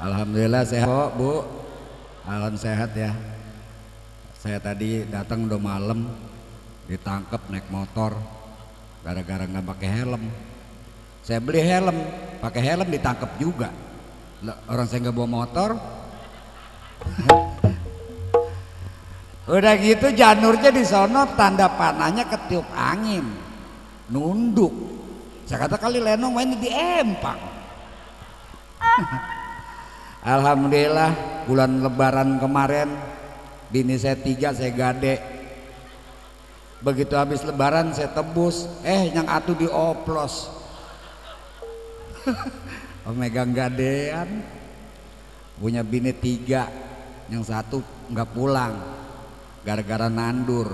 Alhamdulillah sehat kok Bu. Alhamdulillah sehat ya. Saya tadi datang udah malam, ditangkap naik motor gara-gara nggak pakai helm. Saya beli helm, pakai helm ditangkap juga. Orang saya nggak bawa motor. Udah gitu janurnya di sono, tanda panahnya ketiup angin, nunduk. Saya kata kali Lenong main di empang. Alhamdulillah bulan lebaran kemarin bini saya 3, saya gade. Begitu habis lebaran saya tebus, yang atu dioplos. Megang gadean, punya bini 3, yang satu nggak pulang gara-gara nandur.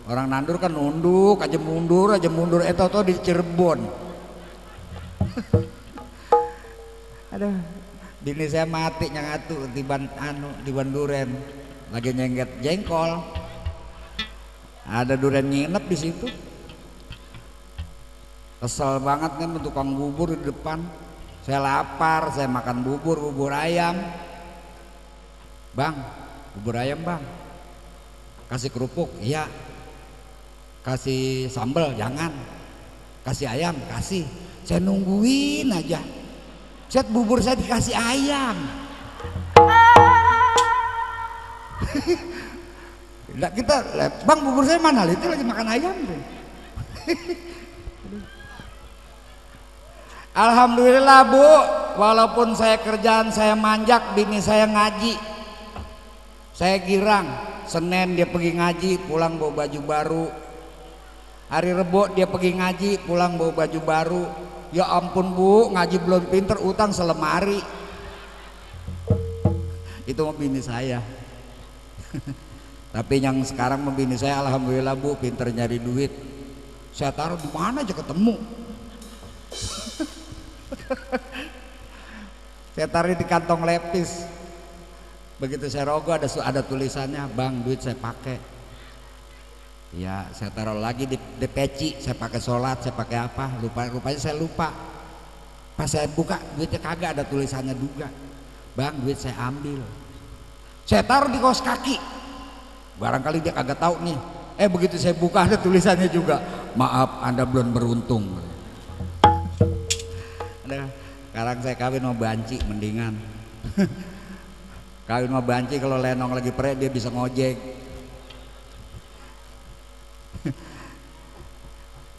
Orang nandur kan nunduk aja mundur, tau di Cirebon. Aduh, bini saya mati yang atu di Banduren, lagi nyengget jengkol. Ada duren nginep di situ. Kesel banget nih tukang bubur di depan. Saya lapar, saya makan bubur ayam. Bang, bubur ayam bang. Kasih kerupuk, iya. Kasih sambal, jangan. Kasih ayam, kasih. Saya nungguin aja. Set bubur saya dikasih ayam. Nah, kita, bang bubur saya mana? Itu lagi makan ayam tuh. Alhamdulillah Bu, walaupun saya kerjaan saya manjak, bini saya ngaji. Saya girang, Senin dia pergi ngaji, pulang bawa baju baru. Hari Rebo dia pergi ngaji, pulang bawa baju baru. Ya ampun Bu, ngaji belum pinter, utang selemari. Itu mau bini saya. Tapi yang sekarang mau bini saya alhamdulillah Bu, pinter nyari duit. Saya taruh di mana aja ketemu. Saya taruh di kantong lepis. Begitu saya rogoh ada tulisannya, bang duit saya pakai. Ya saya taruh lagi di peci, saya pakai sholat, saya pakai apa, rupanya saya lupa. Pas saya buka duitnya kagak ada tulisannya juga. Bang duit saya ambil. Saya taruh di kaos kaki. Barangkali dia kagak tahu nih. Begitu saya buka ada tulisannya juga. Maaf Anda belum beruntung. Sekarang saya kawin sama banci mendingan. Kawin sama banci kalau Lenong lagi pre dia bisa ngojek.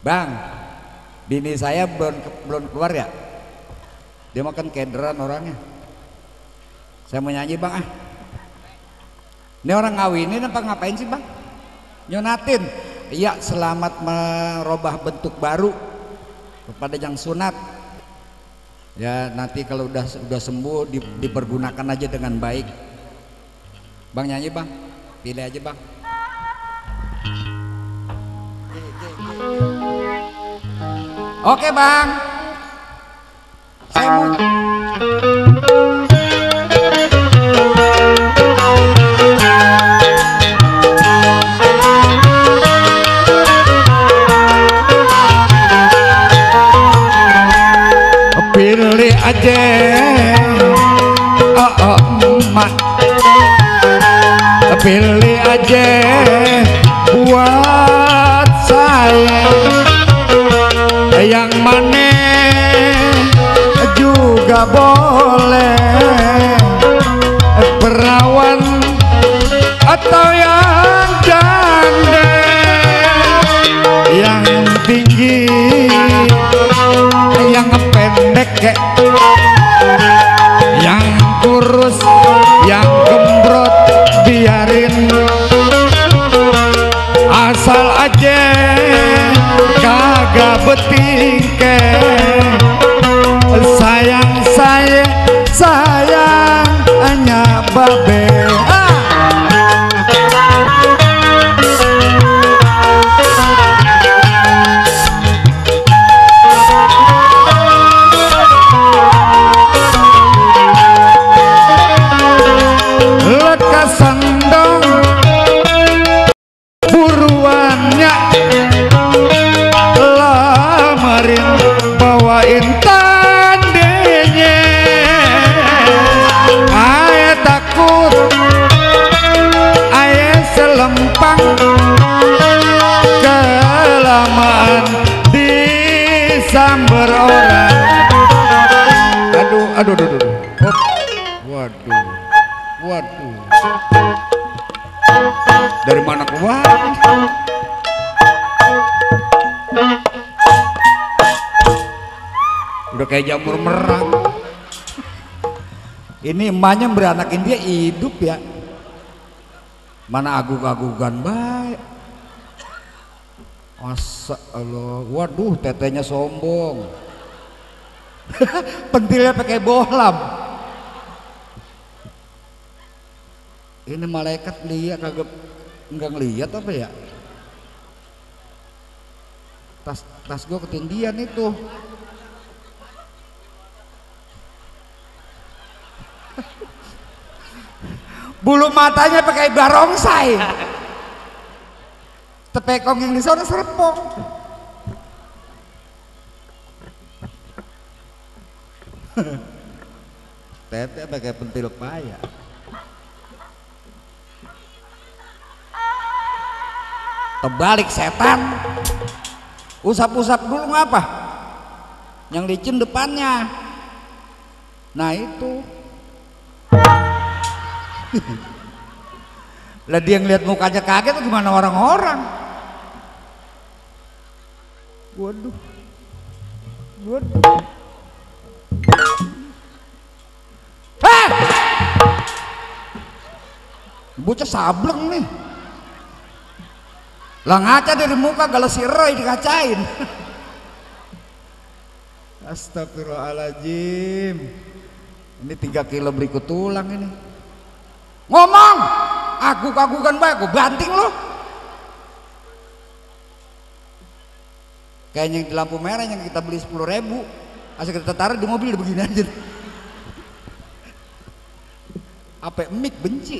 Bang, bini saya belum keluar ya? Dia makan kederan orangnya. Saya mau nyanyi bang ah. Ini orang ngawinin apa ngapain sih bang? Nyonatin. Iya selamat merubah bentuk baru kepada yang sunat. Ya nanti kalau udah sembuh dipergunakan aja dengan baik. Bang nyanyi bang, pilih aja bang. Oke bang, saya mau. Pilih aja emak, pilih aja buat saya, yang mana juga boleh, perawan atau yang janda, yang tinggi yang pendek, yang kurus, yang gembrot, biarin asal aja kagak betingke. Sayang hanya babe. Sandong buruannya lamarin bawain tandenya. aduh, aduh, aduh. Hop. Waduh, waduh. Dari mana keluar? Udah kayak jamur merang. Ini emaknya beranakin dia hidup ya. Mana agug-agugan baik. Masa Allah, waduh tetenya sombong. Pentilnya pakai bohlam. Ini malaikat lihat kagak enggak ngeliat apa ya? Tas gue ketindian itu. Bulu matanya pakai barongsai. Tepekong yang di sana serpong. Tete pakai pentil paya. Terbalik setan. Usap-usap dulu ngapa? Yang licin depannya. Nah itu. Lah dia ngeliat mukanya kaget gimana orang-orang. Waduh. Waduh. Heh! Bocah sableng nih. Lah ngaca dari muka galau si Roy dikacain. Astagfirullahaladzim. Ini 3 kilo berikut tulang ini. Ngomong, agug-agugan baik, gue banting lo. Kayak yang di lampu merah yang kita beli 10.000, asal kita taruh di mobil begini aja. Apa mic benci?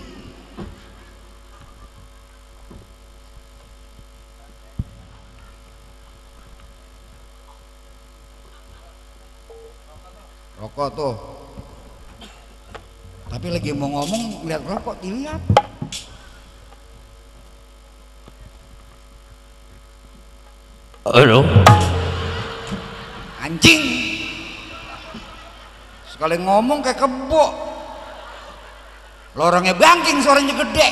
Rokok tuh. Tapi lagi mau ngomong lihat rokok dilihat. Halo. Anjing. Sekali ngomong kayak kebo. Lorongnya bangking, suaranya gede.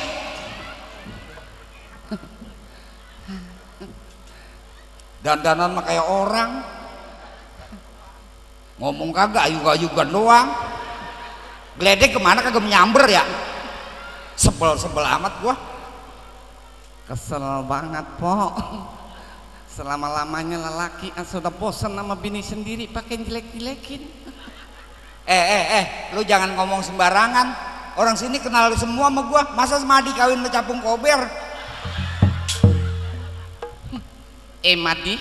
Dandanan mah kayak orang. Ngomong kagak, ayug-ayugan doang. Geledek kemana kagak menyamber ya. Sebel amat gua. Kesel banget po. Selama-lamanya lelaki sudah bosan sama bini sendiri pakai jelek-jelekin. Lu jangan ngomong sembarangan. Orang sini kenal semua sama gua. Masa Madi kawin sama capung kober? Madi?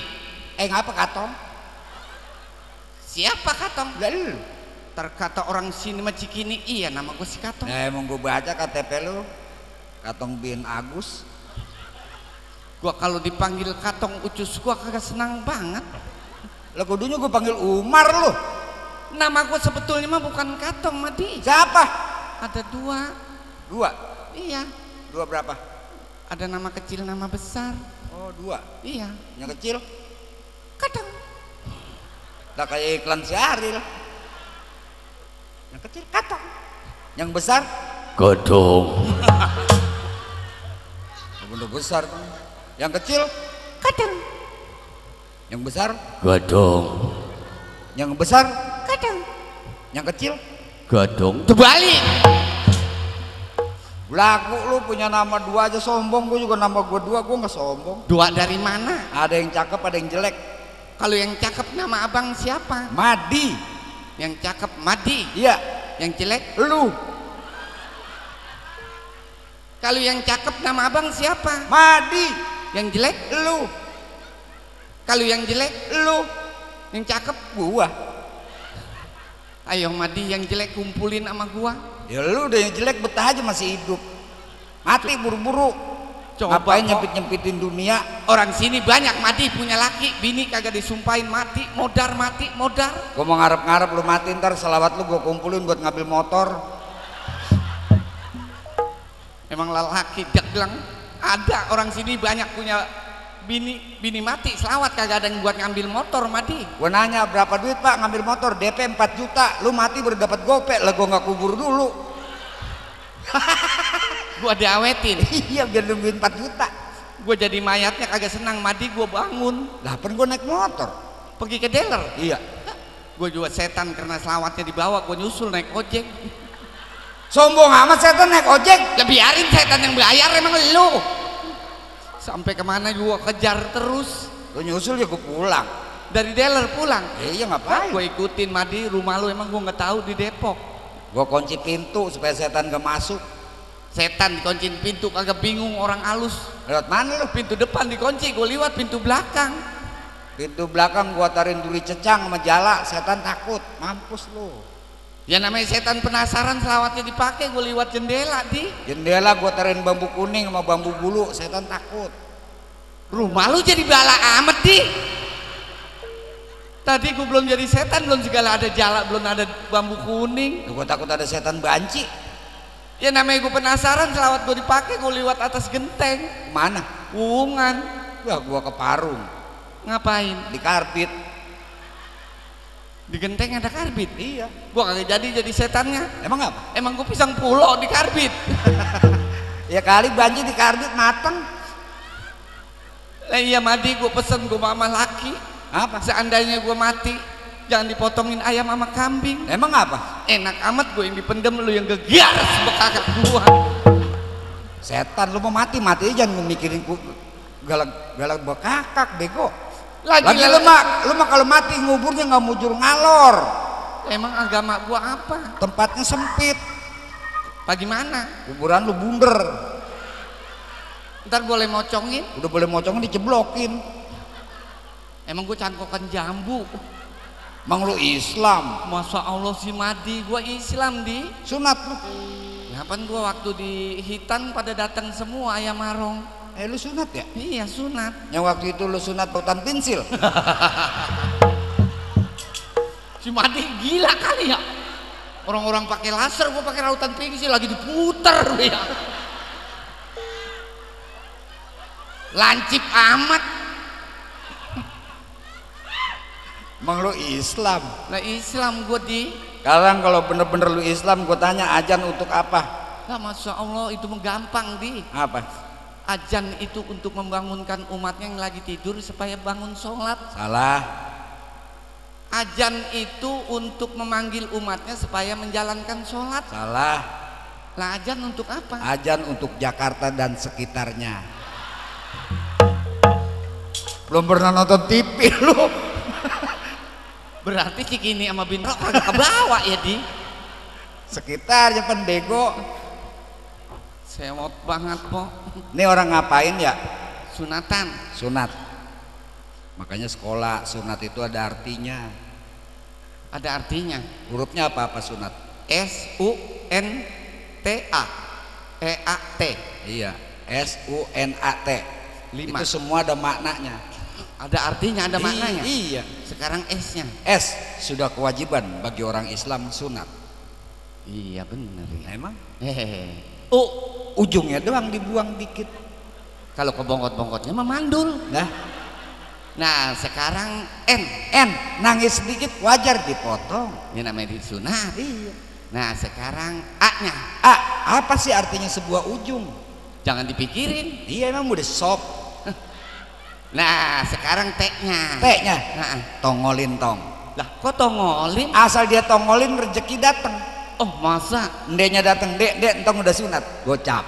Ngapa Katong? Siapa Katong? Gak lu. Terkata orang sini mah Cikini, iya nama gue si Katong. Emang gue baca KTP lu Katong bin Agus. Gua kalau dipanggil Katong ucus gua kagak senang banget. Lah kudunya gue panggil Umar lu. Nama gue sebetulnya mah bukan Katong Madi. Siapa? Ada 2. 2? Iya. 2 berapa? Ada nama kecil nama besar. Oh 2? Iya. Yang kecil? Katong. Lah kayak iklan si Aril. Yang kecil Katong. Yang besar? Godong. Bener besar kan. Yang kecil? Katong. Yang besar? Godong. Yang besar? Katong. Yang kecil? Godong. Terbalik. Belagu lu punya nama 2 aja sombong. Gue juga nama gue 2, gue gak sombong. 2 dari mana? Ada yang cakep, ada yang jelek. Kalau yang cakep nama abang siapa? Madi. Yang cakep Madi. Iya. Yang jelek? Lu. Kalau yang cakep nama abang siapa? Madi. Yang jelek? Lu. Kalau yang jelek? Lu. Yang cakep? Gua. Ayo Madi yang jelek kumpulin sama gua. Ya lu udah yang jelek betah aja masih hidup. Mati buru-buru. Coba Ngapain kok. nyempit-nyempitin dunia? Orang sini banyak Madi punya laki, bini kagak disumpahin mati, modar. Gua mau ngarep-ngarep lu mati, ntar selawat lu gua kumpulin buat ngambil motor. Emang lelaki bilang ada orang sini banyak punya bini mati selawat kagak ada yang buat ngambil motor Madi. Gua nanya berapa duit Pak ngambil motor, DP 4 juta, lu mati baru dapat gopek lah, gua nggak kubur dulu. Gua diawetin. Iya biar nungguin 4 juta. Gua jadi mayatnya kagak senang Madi, gua bangun Lah kan gua naik motor. pergi ke dealer. Iya. Gua juga setan karena selawatnya dibawa, gua nyusul naik ojek. Sombong amat setan naik ojek. Ya biarin setan yang bayar, emang lu. Sampai kemana gua kejar terus. Lu nyusul ya gua pulang. Dari dealer pulang. Iya ngapain? Gua ikutin Madi, rumah lu emang gua nggak tahu di Depok. Gua kunci pintu supaya setan gak masuk. Setan dikunciin pintu kagak bingung orang halus. Lewat mana lu? Pintu depan dikunci, gua liwat pintu belakang. Pintu belakang gua tarin duri cecang sama jala, setan takut. Mampus lu. Ya namanya setan penasaran, selawatnya dipakai, gua liwat jendela di. Jendela gua tarin bambu kuning sama bambu bulu, setan takut. Rumah lu jadi bala amat di. Tadi gua belum jadi setan, belum segala ada jala, belum ada bambu kuning. Gua takut ada setan banci. Ya namanya gua penasaran, selawat gua dipakai, gua liwat atas genteng. Mana? Uungan. Wah gua ke Parung. Ngapain? Di karbit. Di genteng ada karbit. Iya. Gua kagak jadi setannya. Emang apa? Emang gua pisang pulau di karbit. Ya kali banci di karbit mateng. Lah iya Madi, gua pesen gua mama laki. Apa? Seandainya gua mati, jangan dipotongin ayam sama kambing. Emang apa? Enak amat gua yang dipendem, lu yang gegar sebekakak gua. Setan lu mau mati aja, jangan mikirin galak bekakak bego. Lagi lu mah kalau mati nguburnya nggak mujur ngalor. Emang agama gua apa? Tempatnya sempit. Apa gimana? Kuburan lu bunder. Ntar boleh mocongin? Udah boleh mocongin diceblokin. Emang gua cangkokan jambu. Mang lu Islam. Masya Allah si Madi, gua Islam di. Sunat lu. Kapan gua waktu di Hitan pada datang semua ayam marong. Lu sunat ya? Iya sunat. Yang waktu itu lu sunat pautan pensil. Si Madi gila kali ya. Orang-orang pakai laser, gua pakai rautan pensil lagi diputer ya. Lancip amat. Mang lu Islam. Nah Islam gua di. Sekarang kalau bener-bener lu Islam, gua tanya ajan untuk apa? Lah Masya Allah itu menggampang di. Apa? Ajan itu untuk membangunkan umatnya yang lagi tidur supaya bangun sholat. Salah. Ajan itu untuk memanggil umatnya supaya menjalankan sholat. Salah. Lah ajan untuk apa? Ajan untuk Jakarta dan sekitarnya. Belum pernah nonton TV lu. Berarti Cikini sama Bintro kagak kebawa ya di. Sekitarnya pendego. Sewot banget po. Ini orang ngapain ya? Sunatan. Sunat. Makanya sekolah sunat itu ada artinya. Ada artinya. Hurufnya apa sunat? SUNTA EAT. Iya, SUNAT. 5. Itu semua ada maknanya. Ada artinya, ada maknanya. Iya. Sekarang S-nya. S sudah kewajiban bagi orang Islam sunat. Iya bener ya. Emang? Hehehe. Ujungnya doang dibuang dikit. Kalau kebongkot-bongkotnya mah mandul. Nah sekarang N nangis sedikit wajar dipotong. Ini namanya disunat. Iya. Nah sekarang A-nya. A, apa sih artinya sebuah ujung? Jangan dipikirin. Iya emang udah sop. Nah sekarang T-nya. T-nya Nah, tongolin tong. lah kok tongolin? Asal dia tongolin rezeki datang. Oh masa? Ndeknya datang, dek entong udah sunat, gocap.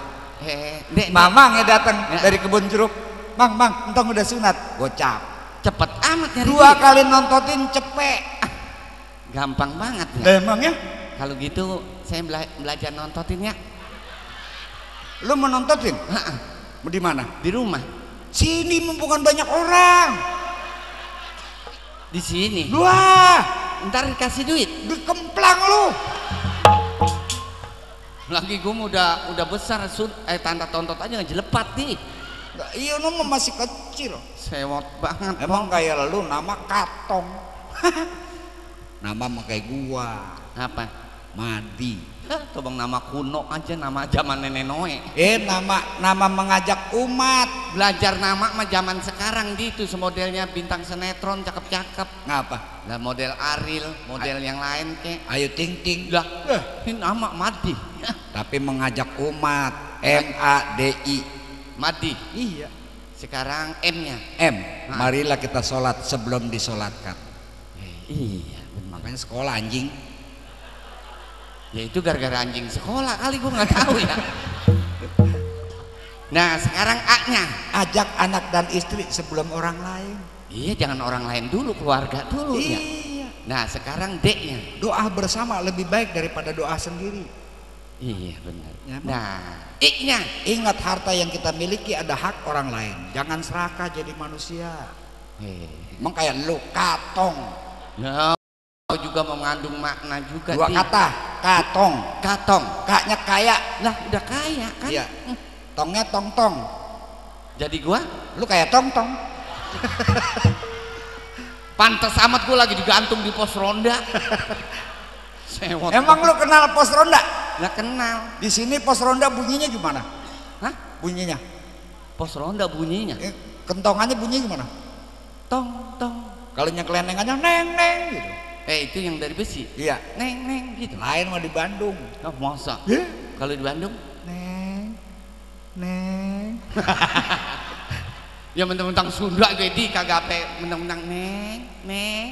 Dek, Mamangnya datang ya. dari kebun jeruk, mang entong udah sunat, gocap. Cepet amat nyari 2 duit. kali nontotin cepet. Gampang banget ya. Emangnya? Kalau gitu saya belajar nontotin ya. Lu mau nontotin? Mau di mana? Di rumah. Sini bukan banyak orang. Di sini. Wah, Ntar dikasih duit. dikemplang lu. Lagi gue udah besar, tanda tontot aja ngejelepat nih. Iya lu masih kecil. Sewot banget. Emang kayak lu nama Katong. Nama mah kayak gua. Apa? Madi. Tobang nama kuno aja, nama zaman nenek Noe. Nama mengajak umat. Belajar nama mah zaman sekarang gitu, semodelnya bintang sinetron cakep-cakep. Ngapa? Lah model Ariel, model yang lain kek. Ayu Ting Ting. Lah, ini nama Madi. Tapi mengajak umat. MADI. Madi. Iya. Sekarang M-nya. M. Marilah kita sholat sebelum disolatkan. Iya, Makanya sekolah anjing. Ya itu gara-gara anjing sekolah kali, gue nggak tahu ya. Nah sekarang A-nya. Ajak anak dan istri sebelum orang lain. Iya, jangan orang lain dulu, keluarga dulu ya. Iya. Nah sekarang D-nya. Doa bersama lebih baik daripada doa sendiri. Iya benar. Ya, nah I-nya. Ingat, harta yang kita miliki ada hak orang lain. Jangan serakah jadi manusia. Emang kayak lu katong. Ya, juga mengandung makna juga. Dua kata, katong. Katong. Kaknya kaya. Lah udah kaya kan. Iya. Tongnya tong-tong. Jadi gua Lu kayak tong-tong. pantas amat gua lagi digantung di pos ronda. Sewot. Emang lu kenal pos ronda? Nggak kenal. Di sini pos ronda bunyinya gimana? Hah? Bunyinya? Pos ronda bunyinya Kentongannya bunyinya gimana? tong tong. Kalau nyekelenengannya neng neng gitu. Itu yang dari besi. Iya. Neng neng gitu. Lain mah di Bandung. Oh, masa? Yeah. Kalau di Bandung? Neng, neng. Ya mentang-mentang Sunda jadi kagak pe mentang-mentang neng neng.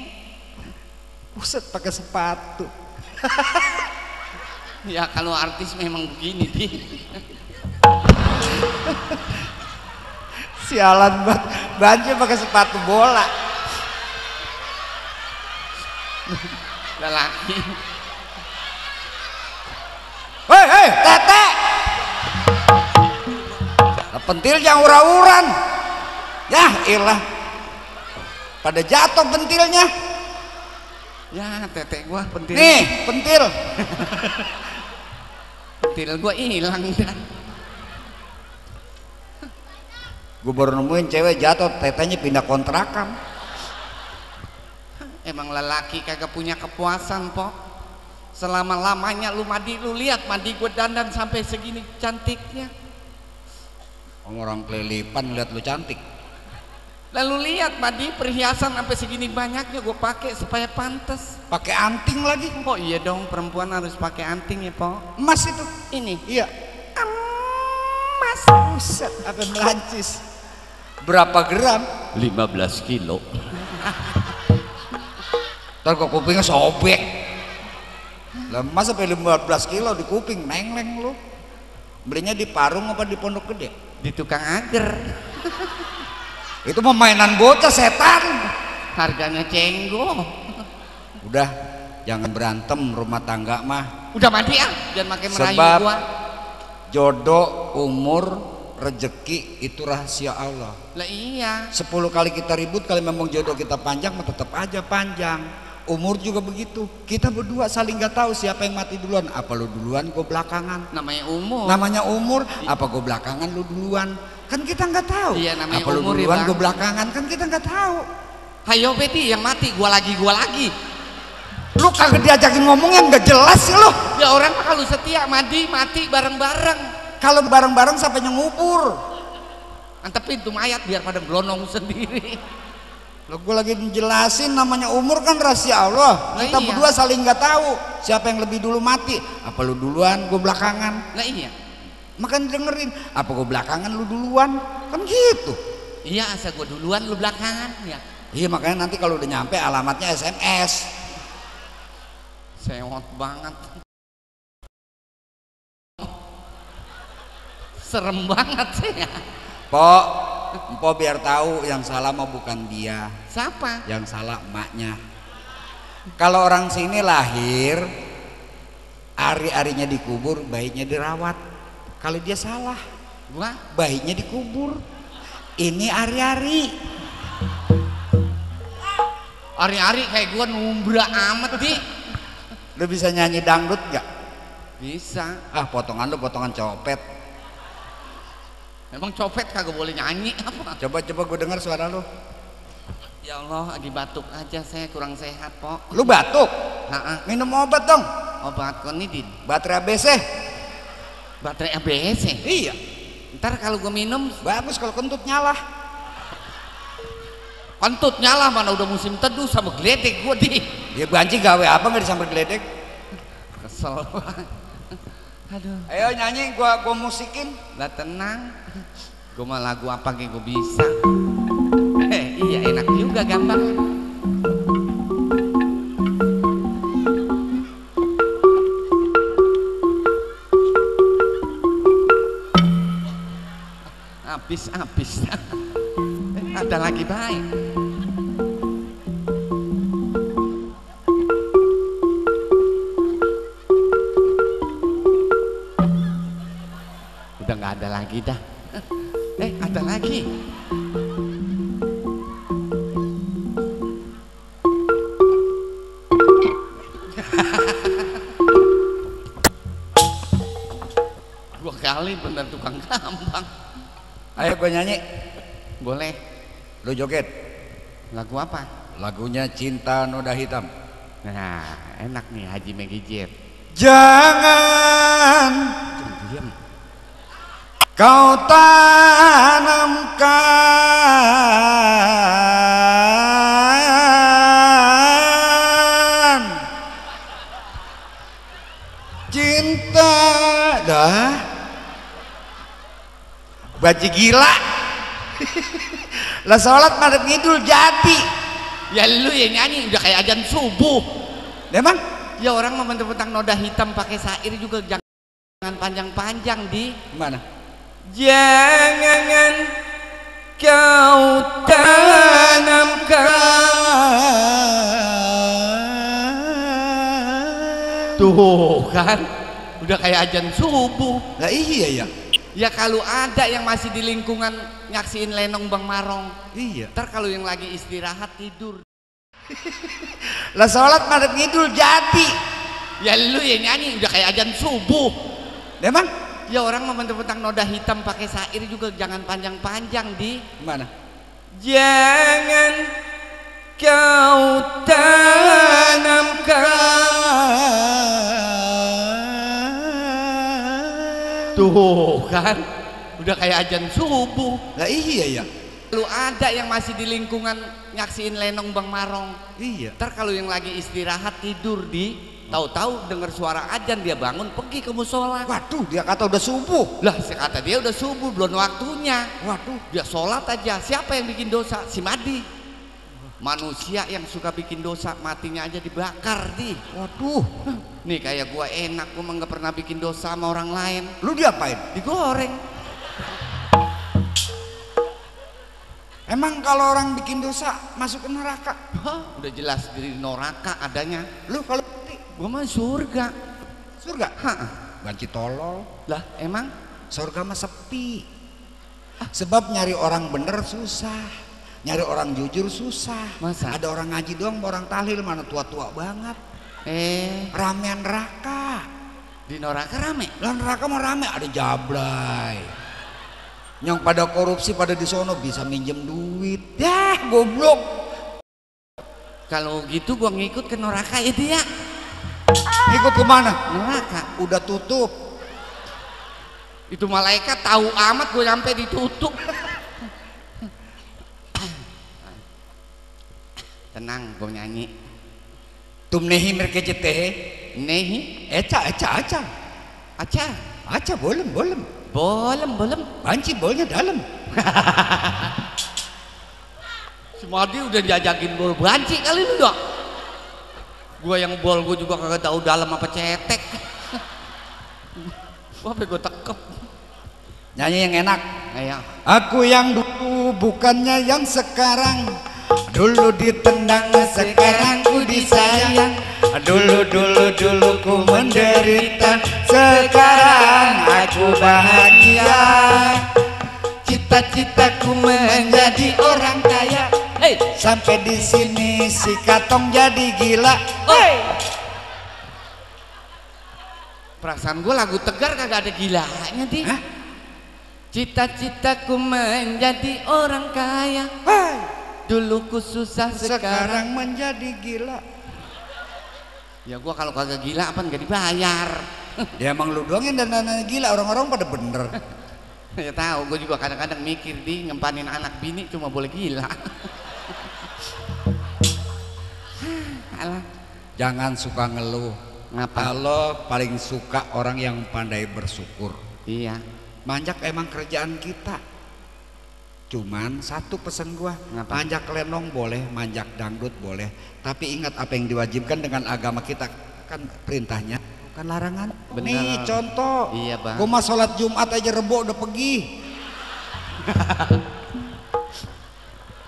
Buset, pakai sepatu. Ya kalau artis memang begini di. Sialan banget. Banjir pakai sepatu bola. Lelaki. Hei, hei, tete. Pentil yang ura-uran. Ya, ilah. Pada jatuh pentilnya. Ya tetek gua pentil. Nih, pentil. Pentil gua hilang dah. Gue baru nemuin cewek jatuh, tetenya pindah kontrakan. Emang lelaki kagak punya kepuasan, Pok. Selama-lamanya lu mandi, lu lihat mandi gue dandan sampai segini cantiknya. Orang kelilipan lihat lu cantik. Lalu lihat mandi perhiasan sampai segini banyaknya gue pakai supaya pantas. Pakai anting lagi. Oh iya dong, perempuan harus pakai anting ya, Pok. Emas itu. Ini. Iya. Emas. Buset, apa melancis. Berapa gram? 15 kilo. Ntar kok kupingnya sobek. Lemas sampai 15 kilo di kuping, neng-neng lu. Belinya di Parung apa di Pondok Gede? Di tukang ager. Itu mah mainan bocah, setan. Harganya cenggo. Udah, jangan berantem rumah tangga mah. Udah mandi ah, jangan makin merayu Sebab gua. jodoh, umur, rezeki itu rahasia Allah. Lah iya. 10 kali kita ribut, kalau memang jodoh kita panjang mah tetap aja panjang. Umur juga begitu. Kita berdua saling gak tahu siapa yang mati duluan. Apa lu duluan, gue belakangan. Namanya umur. Namanya umur. Apa gue belakangan, lu duluan. Kan kita nggak tahu. Iya, namanya apa lu umur duluan, ya, gue belakangan. Kan kita nggak tahu. Hayo Betty yang mati, gua lagi. Lu kagak diajakin ngomong yang nggak jelas sih lu. Ya orang mah kalau setia mati bareng-bareng. Kalau bareng-bareng sampai ngubur. Antepin tuh mayat biar pada gelonong sendiri. Lo gue lagi menjelasin namanya umur kan rahasia Allah. Nah, Kita iya. berdua saling nggak tahu siapa yang lebih dulu mati. Apa lu duluan, gue belakangan. Lah iya. Makan dengerin. Apa gue belakangan, lu duluan. Kan gitu. Iya, asal gua duluan lu belakangan ya. Iya, makanya nanti kalau udah nyampe alamatnya SMS. Sewot banget. Serem banget sih ya. Empo biar tahu yang salah mah bukan dia. Siapa? Yang salah emaknya. Kalau orang sini lahir, ari-arinya dikubur, bayinya dirawat. Kalau dia salah, Gua bayinya dikubur. Ini ari-ari. hari-hari kayak gua numbra amat di. Lu bisa nyanyi dangdut gak? Bisa. Ah, potongan lu potongan copet. Emang copet kagak boleh nyanyi apa? Coba gue dengar suara lu. Ya Allah, lagi batuk aja, saya kurang sehat, Pok. Lu batuk? Heeh. Minum obat dong. Obat konidin. Baterai ABC. Baterai ABS ya? Iya. Ntar kalau gue minum Bagus kalau kentut nyala. kentut nyala, mana udah musim teduh sama geledek gue di. Ya banci gawe apa nggak disambar geledek? Kesel. Aduh. Ayo nyanyi, gua musikin. Lah tenang. Gue mah lagu apa kayak gue bisa. Iya enak juga gampang. Habis. Ada lagi baik. Udah nggak ada lagi dah. Ada lagi. Dua kali bener tukang gampang. Ayo gua nyanyi. Boleh. Lu joget. Lagu apa? Lagunya Cinta Noda Hitam. Nah, enak nih Haji Megijir. Jangan Diam. kau tanamkan cinta dah baji gila. Lah sholat madep ngidul jadi. Ya lu ya nyanyi udah kayak azan subuh. Emang? Ya orang mau mentang noda hitam pakai syair juga jangan panjang-panjang di. Mana? Jangan kau tanamkan. Tuh kan, udah kayak azan subuh. Lah iya ya. Ya kalau ada yang masih di lingkungan nyaksiin lenong Bang Marong. Iya. Ntar kalau yang lagi istirahat tidur. Lah sholat madep ngidul jadi. Ya lu ya nyanyi udah kayak azan subuh. Emang? Ya orang mau mentang noda hitam pakai syair juga jangan panjang-panjang di. Mana? Jangan kau tanamkan. Tuh kan, udah kayak azan subuh. Lah iya ya. Lu ada yang masih di lingkungan nyaksiin lenong Bang Marong. Iya. Ntar kalau yang lagi istirahat tidur di, tahu-tahu dengar suara azan dia bangun pergi ke musola. Waduh, dia kata udah subuh. Lah, kata dia udah subuh belum waktunya. Waduh, Dia sholat aja. Siapa yang bikin dosa? Si Madi. Manusia yang suka bikin dosa matinya aja dibakar di. waduh. Nih kayak gua enak, gua mah nggak pernah bikin dosa sama orang lain. Lu diapain? Digoreng. Emang kalau orang bikin dosa masuk ke neraka? Hah, udah jelas di neraka adanya. Lu kalau Gua mah surga. surga? Hah. Banci tolol. Lah emang Surga mah sepi. Sebab nyari orang bener susah. Nyari orang jujur susah. Masa? Ada orang ngaji doang, orang tahlil mana tua-tua banget. Ramean neraka. Di neraka rame. Lah neraka mah rame, ada jablay. Yang pada korupsi pada di sono bisa minjem duit. Ya, goblok. Kalau gitu gua ngikut ke neraka ya dia. Ikut kemana? Neraka. Udah tutup. Itu malaikat tahu amat gue sampai ditutup. Tenang, gue nyanyi. Tumnehi merkejete. Nehi, Aca. aca, Bolem. bolem. Banci bolnya dalam. Si Madi udah diajakin bol banci kali lu dok. Gue yang bol gue juga kagak tahu dalam apa cetek. Wah, gue tekep. Nyanyi yang enak. Ayo. Aku yang dulu bukannya yang sekarang. Dulu ditendang, sekarang ku disayang. Dulu ku menderita, sekarang aku bahagia. Cita-citaku menjadi orang kaya. Hey. Sampai di sini si Katong jadi gila. Perasaan gue lagu Tegar kagak ada gilanya di. Hah? Cita-citaku menjadi orang kaya. Hai. Dulu ku susah, sekarang Sekarang menjadi gila. Ya gua kalau kagak gila apa nggak dibayar. Ya emang lu doang yang dandan gila, orang-orang pada bener. Ya tahu, gue juga kadang-kadang mikir di ngempanin anak bini cuma boleh gila. Alah. Jangan suka ngeluh. Ngapa? Allah paling suka orang yang pandai bersyukur. Iya. Manjak emang kerjaan kita. Cuman satu pesan gua, Ngapa? manjak lenong boleh, manjak dangdut boleh, tapi ingat apa yang diwajibkan dengan agama kita, kan perintahnya bukan larangan. Bener. Nih contoh, Iya bang. gua mah sholat Jumat aja Rebo udah pergi.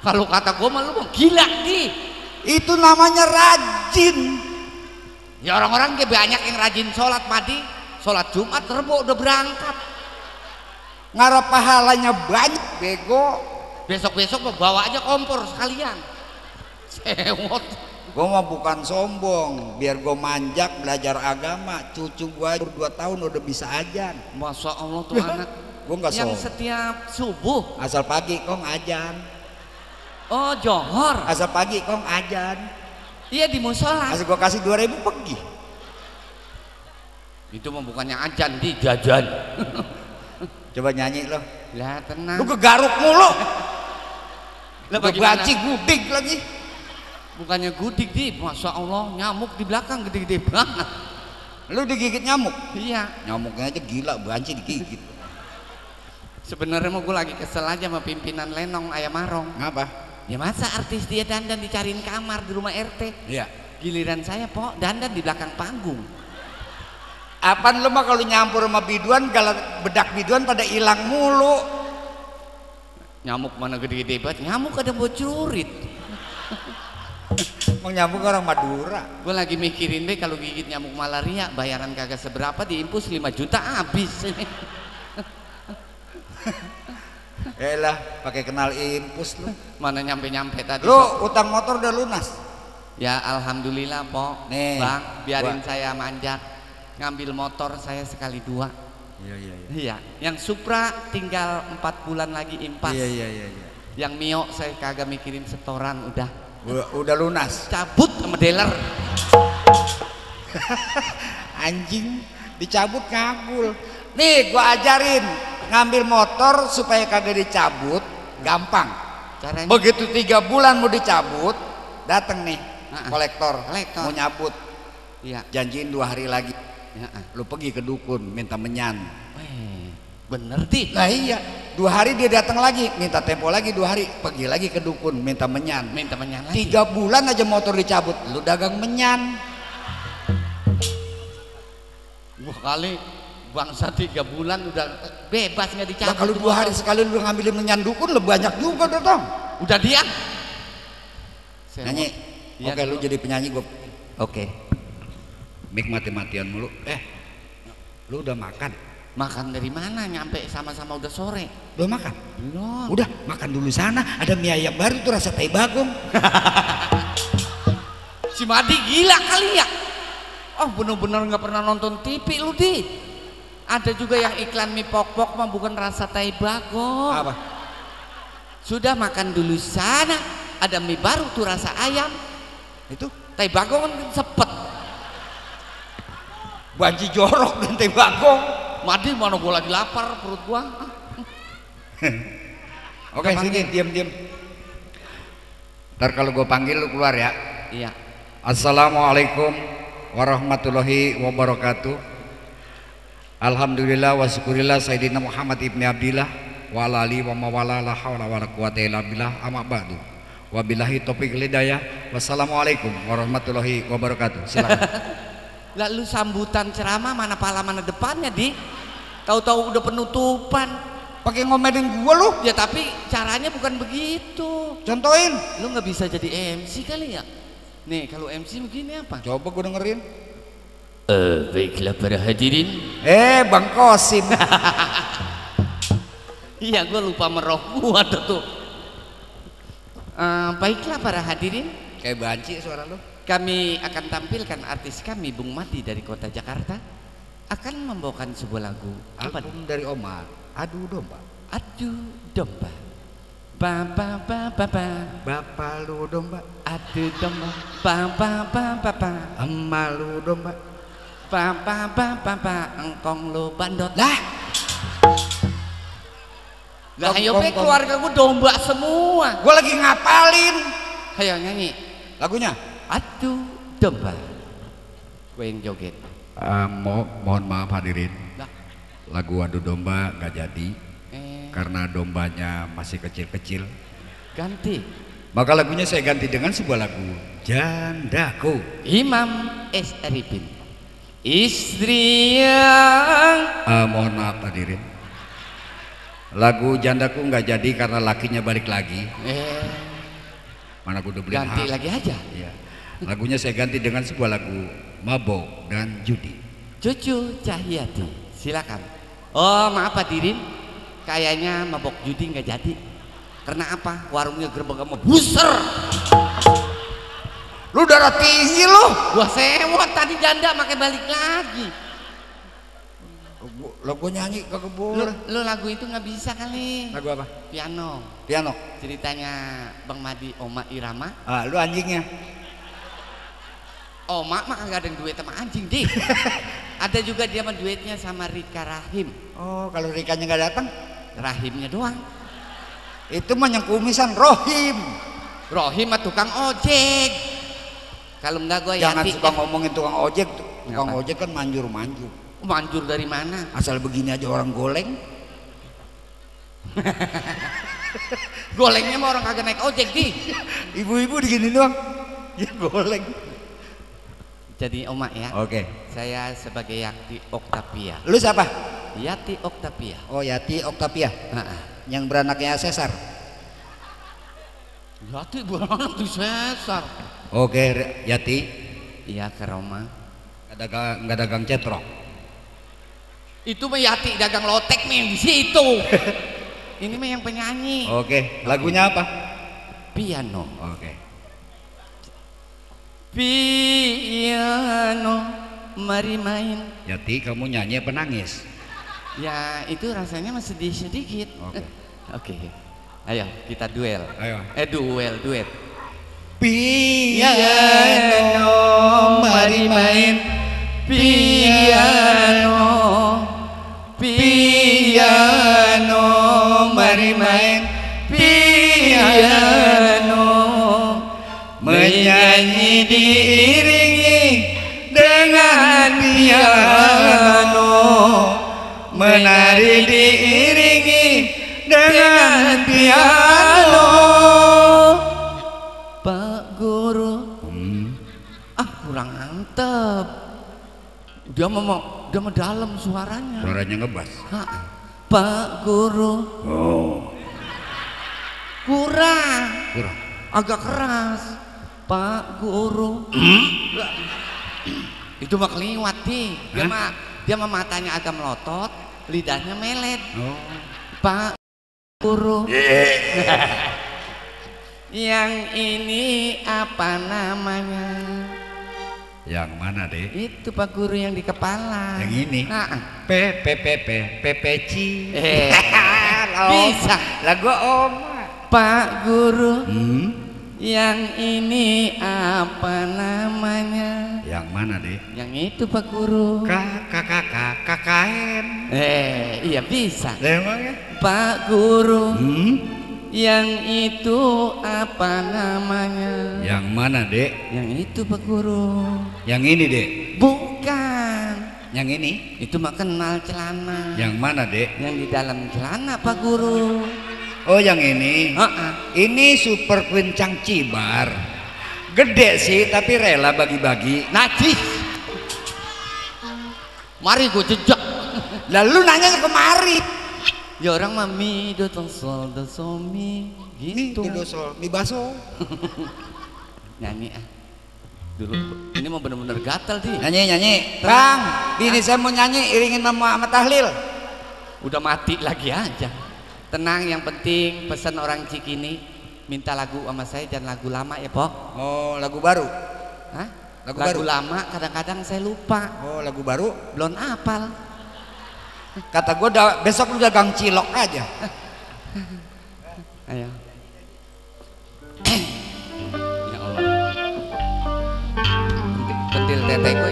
Kalau kata gue mah lu mau gila di. Itu namanya rajin. Ya orang-orang kayak banyak yang rajin sholat madi, sholat Jumat Rebo udah berangkat. Ngarap pahalanya banyak bego. Besok-besok mau bawa aja kompor sekalian. Sewot. Gua mah bukan sombong, biar gua manjak belajar agama. Cucu gua 2 tahun udah bisa ajan. Masya Allah tuh anak. Gua nggak Yang sombong. setiap subuh. Asal pagi kong ajan. Oh johor. Asal pagi kong ajan. Iya di musola. Asal gua kasih 2.000 pergi. Itu mah bukannya ajan di jajan. Coba nyanyi lo. Lah tenang. Lu kegaruk mulu. Lah Gua bagaimana? banci gudik lagi. Bukannya gudik di, masya Allah nyamuk di belakang gede-gede banget. Lu digigit nyamuk. Iya. Nyamuknya aja gila, banci digigit. Sebenarnya mau gue lagi kesel aja sama pimpinan Lenong Ayam Marong. Ngapa? Ya masa artis dia dandan dicariin kamar di rumah RT. Iya. Giliran saya pok dandan di belakang panggung. Apaan lu mah kalau nyampur sama biduan, kalau bedak biduan pada hilang mulu. Nyamuk mana gede-gede banget, nyamuk ada mau curit. Mau nyambung orang Madura. Gue lagi mikirin deh kalau gigit nyamuk malaria bayaran kagak seberapa, diimpus 5 juta habis. Elah, pakai kenal impus lu. Mana nyampe-nyampe tadi. Lu utang motor udah lunas. Ya alhamdulillah pok. Nih, Bang, biarin gua- saya manjak. Ngambil motor saya sekali 2. Iya iya iya. Iya, yang Supra tinggal 4 bulan lagi impas. Iya iya iya. Yang Mio saya kagak mikirin setoran, udah Udah lunas. cabut sama dealer. Anjing, dicabut ngagul. Nih gua ajarin ngambil motor supaya kagak dicabut, gampang. Caranya Begitu 3 bulan mau dicabut, dateng nih kolektor, Kolektor. mau nyabut. iya. Janjiin 2 hari lagi. Ya, Lu pergi ke dukun minta menyan. weh, bener di. Nah iya, 2 hari dia datang lagi, minta tempo lagi 2 hari, pergi lagi ke dukun minta menyan. Minta menyan lagi. 3 bulan aja motor dicabut, lu dagang menyan. Wah kali bangsa 3 bulan udah bebas nggak Nah, dicabut. kalau tuh 2 hari motor. sekali lu ngambilin menyan dukun, lu banyak juga datang. Udah dia. Nyanyi. Iya, Oke, lu dulu. jadi penyanyi gua. Oke. Mik mati-matian mulu. Lu udah makan? Makan dari mana? Nyampe sama-sama udah sore. Udah makan? Belum. Udah, makan dulu sana. Ada mie ayam baru tuh rasa tai bagong. Si Madi gila kali ya. Oh bener-bener nggak pernah nonton TV lu di. Ada juga yang iklan mie pok-pok mah bukan rasa tai bagong. Apa? Sudah makan dulu sana. Ada mie baru tuh rasa ayam. Itu Tai bagong kan sepet. banci jorok dan tai bagong. Madi mana gua lagi lapar perut gua. Oke, sini diam-diam. Ntar kalau gua panggil lu keluar ya. Iya. Assalamualaikum warahmatullahi wabarakatuh. Alhamdulillah wa syukurillah Sayyidina Muhammad ibni Abdillah wa ala alihi wa mawala la hawla wa la quwata illa billah amma ba'du. Wabillahi taufiq hidayah. Wassalamualaikum warahmatullahi wabarakatuh. Silakan. Lalu sambutan ceramah mana pala mana depannya di. Tahu-tahu udah penutupan. Pakai ngomelin gua lu. Ya tapi caranya bukan begitu. Contohin. Lu nggak bisa jadi MC kali ya. Nih kalau MC begini apa? Coba gua dengerin. Baiklah para hadirin. Bang Kosim. Iya gue lupa meroh gua tuh. Baiklah para hadirin. Kayak banci suara lu. Kami akan tampilkan artis kami Bung Madi dari kota Jakarta akan membawakan sebuah lagu. Apa nih? Album dari Omar. Aduh domba. Adu domba. Bapak lu domba, Adu domba. emak lu domba. Engkong lu bandot. Lah, Lah ayo pe keluarga gue domba semua. gua lagi ngapalin Ayo nyanyi. lagunya. Adu domba. Gue yang joget. Mohon maaf hadirin, Lah, lagu adu domba nggak jadi karena dombanya masih kecil-kecil. ganti. Maka lagunya saya ganti dengan sebuah lagu Jandaku. Imam S. Arifin. Istri yang Mohon maaf hadirin, lagu Jandaku nggak jadi karena lakinya balik lagi. Mana gue udah beli ganti hak. lagi aja. Iya. Lagunya saya ganti dengan sebuah lagu Mabok dan Judi. Cucu Cahyati, silakan. Oh maaf hadirin, kayaknya mabok judi nggak jadi. Karena apa? Warungnya gerbang sama buser. Lu darah tinggi lu. Gua sewa tadi janda makai balik lagi. Lo gue nyanyi kagak boleh. Lu lagu itu nggak bisa kali. Lagu apa? Piano. Piano. Ceritanya Bang Madi, Oma Irama. Lu anjingnya. Oma mah kagak ada yang duet sama anjing deh. Ada juga dia mah duetnya sama Rika Rahim. Oh, kalau Rikanya nggak datang, Rahimnya doang. itu mah yang kumisan Rohim. Rohim mah tukang ojek. Kalau enggak gue Jangan Yati. suka ngomongin tukang ojek. Tukang Kenapa? ojek kan manjur-manjur. Manjur dari mana? Asal begini aja orang goleng. Golengnya mah orang kagak naik ojek di. Ibu-ibu digini doang. Ya goleng. Jadi Oma ya. Oke. Saya sebagai Yati Oktavia. Lu siapa? Yati Oktavia. Oh, Yati Oktavia. Nah, Yang beranaknya Sesar. Yati beranak di Sesar. Oke, Yati. Iya ke Roma. Nggak dagang cetrok. Itu mah Yati dagang lotek nih di situ. Ini mah yang penyanyi. Oke, lagunya apa? Piano. Oke. Piano, mari main. Yati, kamu nyanyi apa nangis? Ya itu rasanya masih sedih sedikit. Oke. Oke. Ayo kita duel. Ayo. Duet. Piano, mari main. Piano, Piano, mari main. piano, Menyanyi diiringi dengan piano, menari diiringi dengan piano. Pak Guru. Kurang mantep. Dia mau dalam suaranya. Suaranya ngebas. Pak Guru. Oh, Kurang. kurang. Agak keras. Pak Guru. Itu mah keliwat di. Dia mah matanya agak melotot, lidahnya melet. Oh. Pak Guru. Yang ini apa namanya? Yang mana deh? Itu Pak Guru yang di kepala. Yang ini. Pepeci. Bisa. Lagu Oma. Pak Guru. Hmm? Yang ini apa namanya? Yang mana deh? Yang itu Pak Guru. KKN. Iya bisa. Emangnya? Pak Guru. Hmm? Yang itu apa namanya? Yang mana dek? Yang itu Pak Guru. Yang ini dek? Bukan. Yang ini? Itu mah kenal celana. Yang mana dek? Yang di dalam celana Pak Guru. Oh yang ini? Ini Super Queen Cangcibar. Gede sih tapi rela bagi-bagi. Najis. Mari gue jejak. Lalu nanya kemari. Ya orang mami do tong sol do somi gitu. Ini dosol, mi baso. Nyanyi dulu. Ini mau bener-bener gatal di. Nyanyi. Bang, bini saya mau nyanyi iringin sama tahlil. Udah mati lagi aja. Tenang, yang penting pesan orang Cikini minta lagu sama saya, jangan lagu lama ya Pok. Oh lagu baru. Hah? Lagu Lagu baru? lama kadang-kadang saya lupa. Oh lagu baru. Belum apal. Kata gue besok lu dagang cilok aja. Ayo. teteku